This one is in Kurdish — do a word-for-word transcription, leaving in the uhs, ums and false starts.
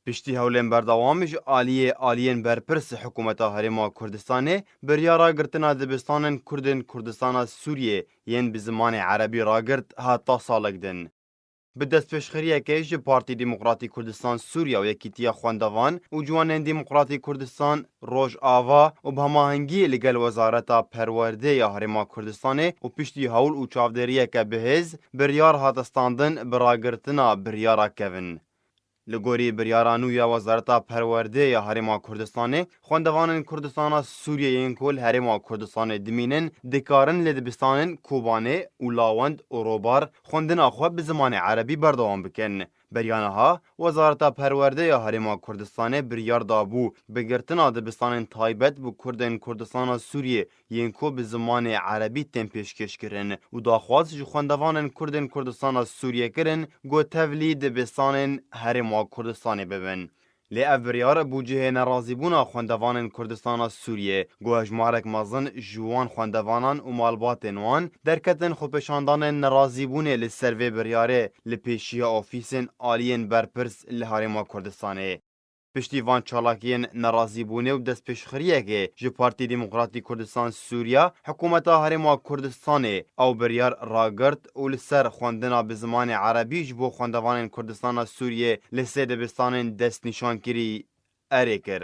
Piştî hewlên berdewam ji aliyê aliyên berpirs hikûmeta Herêma Kurdistanê, biryara girtina dibistanên Kurdên Kurdistana Sûriyê yên bi zimanê erebî ragirt hat tasalik din. Bi destpêşxeriyekê ji Partî Demokratî Kurdistan Sûriya û Yekîtiya Xwendevan û Ciwanên Demokratî Kurdistan Rojava û bi hemahengiyê li gel Wezareta Perwerdê ya Herêma Kurdistanê û piştî hewl û çavdêriyeke bihêz, biryar hate standin bi ragirtina biryara kevin. Li gorî biryara nû ya Wezareta Perwerdê ya Herêma Kurdistanê, xwendevanên Kurdistana Sûriyê yên ku li Herêma Kurdistanê dimînin, dikarin li dibistanên Kobanê û Lawend û Robar xwendina xwe bi zimanê erebî berdewam bikin. Beriya niha, Wezareta Perwerdê ya Herêma Kurdistanê biryar dabû bi girtina dibistanên taybet bi Kurdên Kurdistana Sûriyê yên ku bi zimanê erebî tên pêşkêş kirin û daxwaz ji xwendevanên Kurdên Kurdistana Sûriyê kirin ku tevlî dibistanên Herêma Kurdistanê bibin. Lê ev biryar bû cihê nerazîbûna xwendevanên Kurdistana Sûriyê, ku hejmarek mezin ji wan xwendevanan û malbatên wan derketin xwepêşandanên nerazîbûnê li ser vê biryarê li pêşiya ofîsên aliyên berpirs li Herêma Kurdistanê. Piştî van çalakiyên nerazîbûnê û destpêşxeriyekê ji Partî Demokratî Kurdistan Sûriya, hikûmeta Herêma Kurdistanê ew biryar ragirt û li ser xwendina bi zimanê erebî ji bo xwendevanên Kurdistana Sûriyê li sê dibistanên destnîşankirî erê kir.